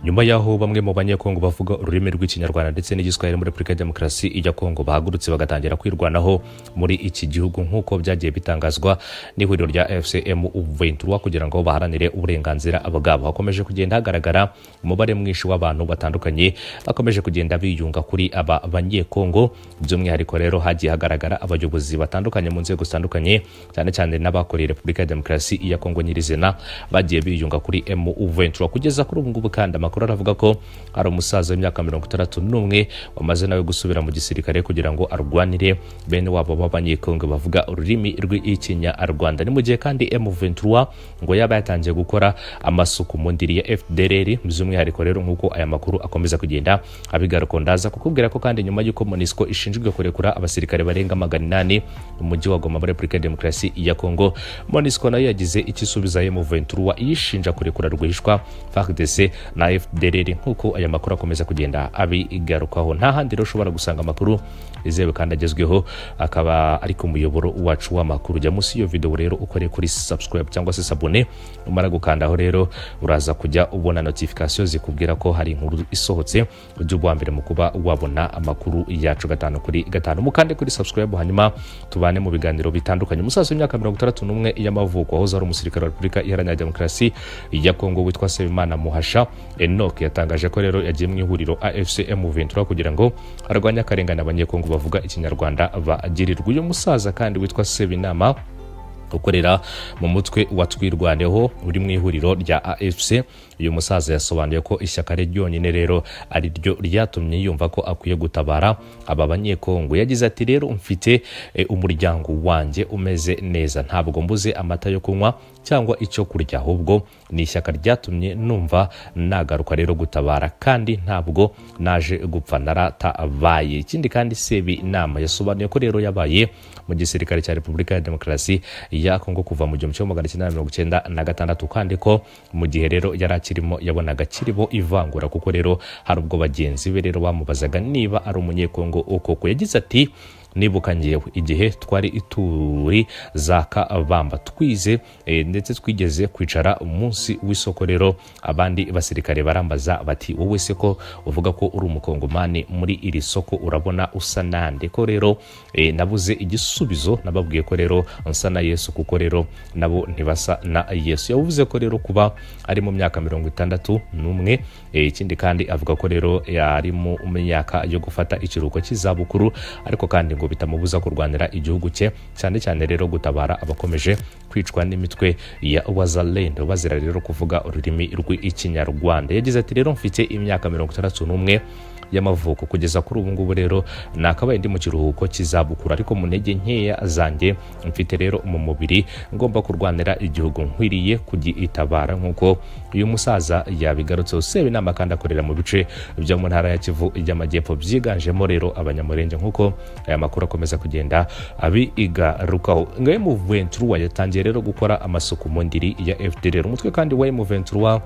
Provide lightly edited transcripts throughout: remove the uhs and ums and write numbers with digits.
Nyuma yaho bamwe mu banyekongo bavuga ururimi rw'Ikinyarwanda ndetse n'Igiswahili muri Repubulika ya Demokarasi ya Kongo bahagurutse bagatangira kwirwanaho muri iki gihugu nk'uko byagiye bitangazwa n'ihuriro rya FCM 23 kugira ngo baharanire uburenganzira bwabo, hakomeje kugenda hagaragara umubare mwinshi w'abantu batandukanye bakomeje kugenda biyunga kuri aba banyekongo. By'umwihariko rero hagiye hagaragara abayobozi batandukanye mu nzego zitandukanye, cyane cyane n'abakoreye Repubulika ya Demokarasi ya Kongo nyirizina bagiye biyunga kuri M23. Kugeza kuri ubu ngubu kandi amakuru aravuga ko ari umusaza w'imyaka 61 wamaze nawe gusubira mu gisirikare kugira ngo arwanire bene wabo b'abanyekongo bavuga ururimi rw'Ikinyarwanda. Ni mu gihe kandi M23 ngo yaba yatangiye gukora amasuku mu ndiri ya FDLR, by'umwihariko rero nk'uko aya makuru akomeza kugenda abigaruka. Ndaza kukubwira ko kandi nyuma y'uko MONUSCO ishinjwe kurekura abasirikare barenga 800 mu mujyi wa Goma muri Repubulika ya Demokarasi ya Kongo, MONUSCO nayo yagize ikisubiza M23 iyishinja kurekura rwihishwa FARDC na FDLR nk'uko aya makuru akomeza kugenda abigarukaho. Nta handi rero ushobora gusanga amakuru yizewe kandi agezweho, akaba ari ku muyoboro wacu w'amakuru. Jya munsi iyo video rero ukore kuri subscribe cyangwa se sabone, umara gukandaho rero uraza kujya ubona notification zikubwira ko hari inkuru isohotse, ujye uba mbere mu kuba wabona amakuru yacu 5 kuri 5. Mukande kuri subscribe hanyuma tubane mu biganiro bitandukanye. Umusaza w'imyaka 61 y'amavuko wahoze ari umusirikare wa Repubulika Iharanira Demokarasi ya Kongo witwa Sebimana Muhasha Enoch yatangaje ko rero yagiye mu ihuriro AFC M23 kugira ngo arwanye akarengane abanyekongo bavuga Ikinyarwanda bagirirwa. Uyu musaza kandi witwa Sebinama ukorera mu mutwe wa Twirwaneho uri mu ihuriro rya AFC, uyu musaza yasobanuye ko ishyaka ryonyine rero ari ryo ryatumye yumva ko akwiye gutabara aba banyekongo. Yagize ati rero mfite umuryango wanjye umeze neza, ntabwo mbuze amata yo kunywa cyangwa icyo kurya, ahubwo ni ishyaka ryatumye numva nagaruka rero gutabara, kandi ntabwo naje gupfa naratabaye. Ikindi kandi Sebinama yasobanuye ko rero yabaye mu gisirikare cya Repubulika ya Demokarasi ya Kongo kuva mu 1996, kandi ko mu gihe rero yari akirimo yabonaga kirimo ivangura, kuko rero hari ubwo bagenzi be rero bamubazaga niba ari umunyekongo koko. Yagize ati nibuka ngewe igihe twari ituri za Kabamba twize ndetse twigeze kwicara umunsi w'isoko, rero abandi basirikare barambaza bati wowe se ko uvuga ko uri umukongomani muri iri soko urabona usa nande? Ko rero nabuze igisubizo, nababwiye ko rero nsa na Yesu, kuko rero nabo ntibasa na Yesu. Yavuze ko rero kuba ari mu myaka 61, ikindi kandi avuga ko rero yari mu myaka yo gufata ikiruhuko cy'izabukuru, ariko kandi ngo bitamubuza kurwanira igihugu cye, cyane cyane rero gutabara abakomeje kwicwa n'imitwe ya Wazalendo bazira rero kuvuga ururimi rw'Ikinyarwanda. Yagize ati rero mfite imyaka 61 y'amavuko, kugeza kuri ubu ngubu rero nakabaye ndi mu kiruhuko cy'izabukuru, ariko mu ntege nkeya zanjye mfite rero mu mubiri ngomba kurwanira igihugu, nkwiriye kugitabara nk'uko uyu musaza yabigarutseho. Sebinama kandi akorera mu bice byo mu ntara ya Kivu y'Amajyepfo byiganjemo rero Abanyamurenge nk'uko aya makuru akomeza kugenda abigarukaho. Ngo M23 yatangiye rero gukora amasuku mu ndiri ya FDLR. Umutwe kandi wa M23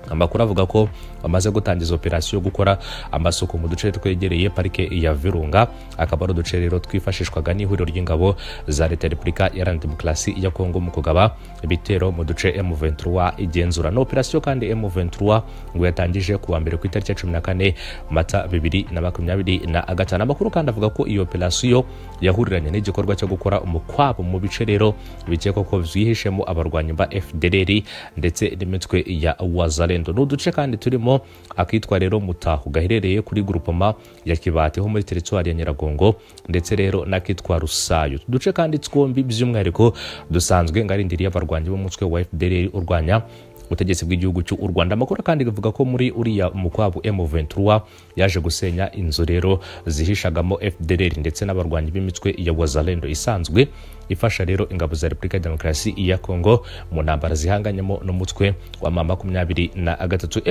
amakuru avuga ko bamaze gutangiza operasiyo yo gukora amasuku mu duce twegereye parike ya Virunga, akaba ari uduce rero twifashishwaga n'ihuriro ry'ingabo za Leta ya Repubulika Iharanira Demokarasi ya Kongo mu kugaba ibitero mu duce M23 igenzura. No operasiyo kandi M23 ngo yatangije kuwa mbere ku itariki ya 14 Mata 2025. Amakuru kandi avuga ko iyo operasiyo yahuriranye n'igikorwa cyo gukora umukwabo mu bice rero bikekwa ko byihishemo abarwanyi ba FDLR ndetse n'imitwe ya Wazalendo. N'uduce kandi turimo akitwa rero Mutahu gaherereye kuri groupement ya Kibati ho muri territoire ya Nyiragongo, ndetse rero n'akitwa Rusayo. Uduce kandi twombi by'umwihariko dusanzwe ngarindiriye abarwanyi b'umutwe wa FDLR urwanya ubutegetsi bw'igihugu cy'u Rwanda. Amakuru kandi avuga ko muri uriya mukwabu M23 yaje gusenya inzu rero zihishagamo FDLR ndetse n'abarwanyi b'imitwe ya Wazalendo isanzwe ifasha rero ingabo za Repubulika ya Demokarasi ya Kongo mu ntambara zihanganyemo n'umutwe wa M23.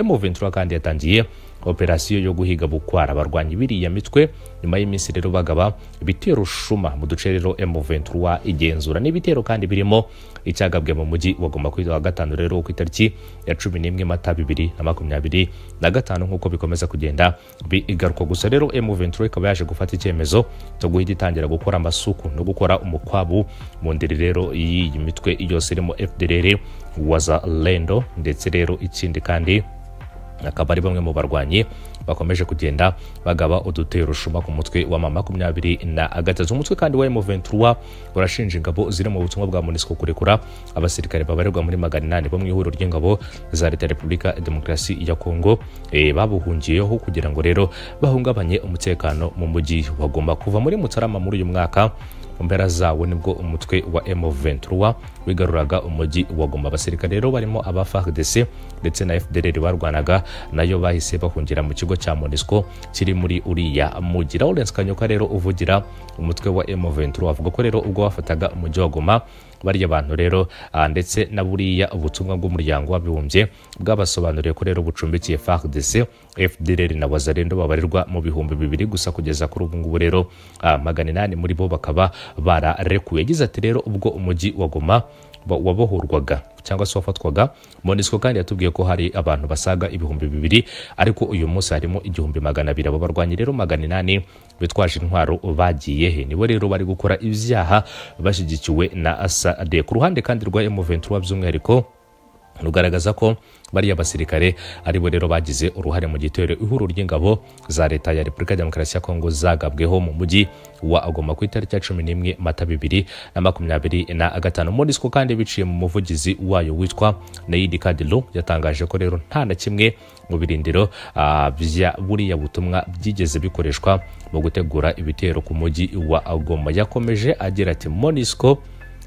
M23 kandi yatangiye operasiyo yo guhiga bukwara abarwanyi biriya mitwe nyuma y'iminsi rero bagaba ibitero shuma mu duce rero M23 igenzura. N'ibitero kandi birimo icyagabwe mu mujyi wa Goma kuri wa gatanu rero ku itariki ya 11 Mata 2025 nk'uko bikomeza kugenda bigaruka. Gusa rero M23 ikaba yaje gufata icyemezo cyo guhita itangira gukora amasuku no gukora umukwabu mu ndiri rero y'iyi mitwe yose irimo FDLR, Wazalendo ndetse rero ikindi kandi Akaba ari bamwe mu barwanyi bakomeje kugenda bagaba udutero rushuma ku mutwe wa M23. Umutwe kandi wa M23 urashinja ingabo ziri mu butumwa bwa MONUSCO kurekura abasirikare babarirwa muri 800 bo mu ihuriro ry'ingabo za Leta ya Repubulika Demokarasi ya Kongo babuhungiyeho kugira ngo rero bahungabanye umutekano mu mujyi wa Goma. Kuva muri Mutarama muri uyu mwaka mu mpera zawo nibwo umutwe wa M23 wigaruraga umujyi wa Goma. Abasirikare rero barimo aba FARDC ndetse na FDLR barwanaga nayo bahise bahungira mu kigo cya MONUSCO kiri muri uriya mujyi. Lawrence Kanyuka rero uvugira umutwe wa M23 avuga ko rero ubwo bafataga umujyi wa Goma bariya bantu rero ndetse na buriya ubutumwa bw'umuryango w'abibumbye bwabasobanuriye ko rero bucumbikiye FARDC, FDLR na Wazalendo babarirwa mu 2000 gusa kugeza kuri ubu ngubu rero 800 muri bo bakaba bararekuye. Yagize ati rero ubwo umujyi wa Goma wabohorwaga cyangwa se wafatwaga, MONUSCO kandi yatubwiye ko hari abantu basaga 2000 ariko uyu munsi harimo 1200. Abo barwanyi rero 800 bitwaje intwaro bagiye he? Nibo rero bari gukora ibyaha bashyigikiwe na SADC. Ku ruhande kandi rwa M23 by'umwihariko rugaragaza ko bariya basirikare aribo rero bagize uruhare mu gitero ihuriro ry'ingabo za Leta ya Repubulika Demokarasi ya Kongo zagabweho mu mujyi wa Goma ku itariki ya 11 Mata 2025. MONUSCO kandi biciye mu muvugizi wayo witwa Naidi Kadilo yatangaje ko rero nta na kimwe mu birindiro bya buriya butumwa byigeze bikoreshwa mu gutegura ibitero ku mujyi wa Goma. Yakomeje agira ati MONUSCO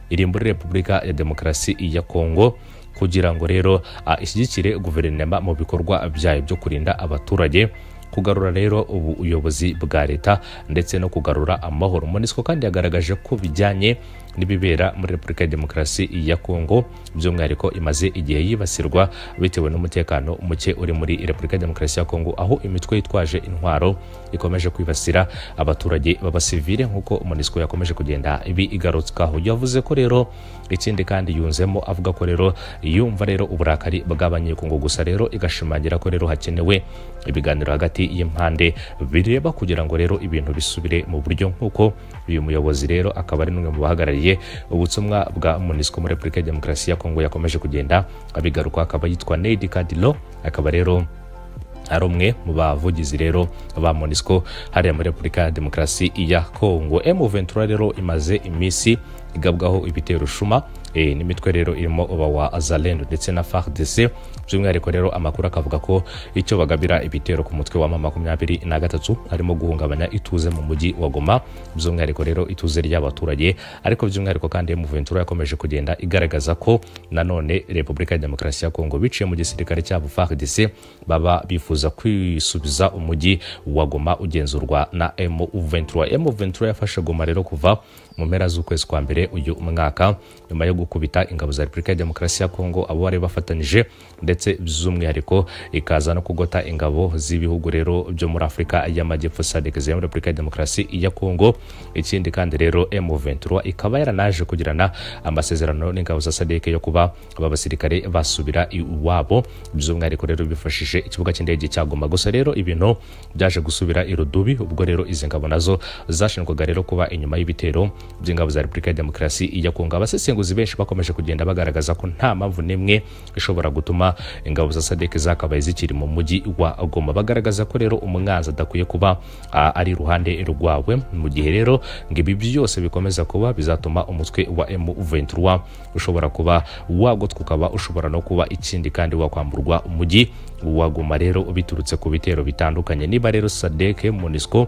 iri muri Repubulika ya Demokarasi ya Kongo kugira ngo rero ishyigikire guverinoma mu bikorwa byayo byo kurinda abaturage, kugarura rero ubuyobozi bwa leta ndetse no kugarura amahoro. MONUSCO kandi yagaragaje ko bijyanye n'ibibera muri Repubulika ya Demokarasi ya Kongo by'umwihariko imaze igihe yibasirwa bitewe n'umutekano muke uri muri Repubulika ya Demokarasi ya Kongo, aho imitwe yitwaje intwaro ikomeje kwibasira abaturage b'abasivile nk'uko MONUSCO yakomeje kugenda ibigarukaho. Yavuze ko rero ikindi kandi yunzemo avuga ko rero yumva rero uburakari bw'abanyekongo, gusa rero igashimangira ko rero hakenewe ibiganiro hagati y'impande bireba kugira ngo rero ibintu bisubire mu buryo, nk'uko uyu muyobozi rero akaba ari n'umwe mu bahagarariye ubutumwa bwa MONUSCO muri Repubulika ya Demokarasi ya Kongo yakomeje kugenda abigaruka, akaba yitwa Neidi Kadilo, akaba rero ari umwe mu bavugizi rero ba MONUSCO hariya muri Repubulika ya Demokarasi ya Kongo. M23 rero imaze iminsi igabwaho ibitero shuma n'imitwe rero irimo wa Wazalendo ndetse na FARDC. By'umwihariko rero amakuru akavuga ko icyo bagabira ibitero ku mutwe wa M23 harimo guhungabanya ituze mu mujyi wa Goma, by'umwihariko rero ituze ry'abaturage. Ariko by'umwihariko kandi M23 yakomeje kugenda igaragaza ko nanone Repubulika ya Demokarasi ya Kongo biciye mu gisirikare cyabo FARDC baba bifuza kwisubiza umujyi wa Goma ugenzurwa na M23. M23 yafashe Goma rero kuva mu mpera z'ukwezi kwa mbere uyu mwaka nyuma yo gukubita ingabo za Repubulika ya Demokarasi ya Kongo abo bari bafatanyije, ndetse by'umwihariko ikaza no kugota ingabo z'ibihugu rero byo muri Afurika y'Amajyepfo SADC ziri muri Repubulika ya Demokarasi ya Kongo. Ikindi kandi rero M23 ikaba yaranaje kugirana amasezerano n'ingabo za SADC yo kuba aba basirikare basubira iwabo, by'umwihariko rero bifashishije ikibuga cy'indege cya Goma. Gusa rero ibintu byaje gusubira irudubi ubwo rero izi ngabo nazo zashinjwaga rero kuba inyuma y'ibitero by'ingabo za Repubulika ya Demokarasi ya Kongo. Abasesenguzi benshi bakomeje kugenda bagaragaza ko nta mpamvu n'imwe ishobora gutuma ingabo za SADC zakabaye zikiri mu mujyi wa Goma, bagaragaza ko rero umwanzi adakwiye kuba ari iruhande rwawe. Mu gihe rero ngo ibi byose bikomeza kuba bizatuma umutwe wa M23 ushobora kuba wagotwa, ukaba ushobora no kuba ikindi kandi wakwamburwa umujyi wa Goma rero biturutse ku bitero bitandukanye. Niba rero SADC, MONUSCO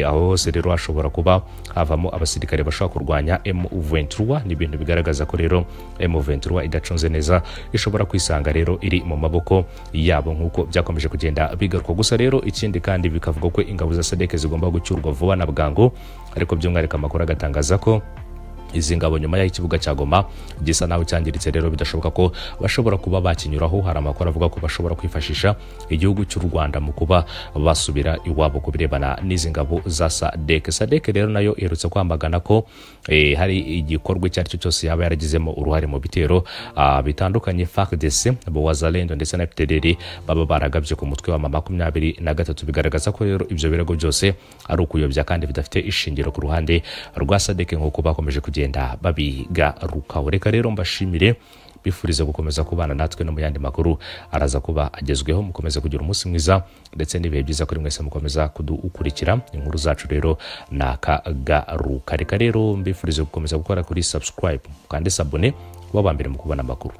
aho hose rero hashobora kuba havamo abasirikare bashobora kurwanya M23, ni ibintu bigaragaza ko rero M23 idacunze neza ishobora kwisanga rero iri mu maboko yabo nk'uko byakomeje kugenda bigaruka. Gusa rero ikindi kandi bikavuga ko ingabo za SADC zigomba gucyurwa vuba na bwangu, ariko by'umwihariko amakuru agatangaza ko izi ngabo nyuma y'ikibuga cya Goma gisa naho cyangiritse rero bidashoboka ko bashobora kuba bakinyuraho. Hari amakuru avuga ko bashobora kwifashisha igihugu cy'u Rwanda mu kuba basubira iwabo kubirebana n'izi ngabo za SADC. SADC rero nayo iherutse kwamagana ko hari igikorwa icyo ari cyo cyose yaba yaragizemo uruhare mu bitero bitandukanye FARDC, Wazalendo ndetse na FDLR baba baragabye ku mutwe wa M23. Bigaragaza ko rero ibyo birego byose ari ukuyobya kandi bidafite ishingiro ku ruhande rwa SADC nk'uko bakomeje kugenda babigarukaho. Reka rero mbashimire Bifuriza gukomeza kubana natwe no mu yandi makuru araza kuba agezweho. Mukomeze kugira umunsi mwiza ndetse n'ibihe byiza kuri mwese mukomeza kudukurikira. Inkuru zacu rero nakagaruka. Reka rero mbifurize gukomeza gukora kuri subscribe kandi sabone kuba mbere mu kubona amakuru.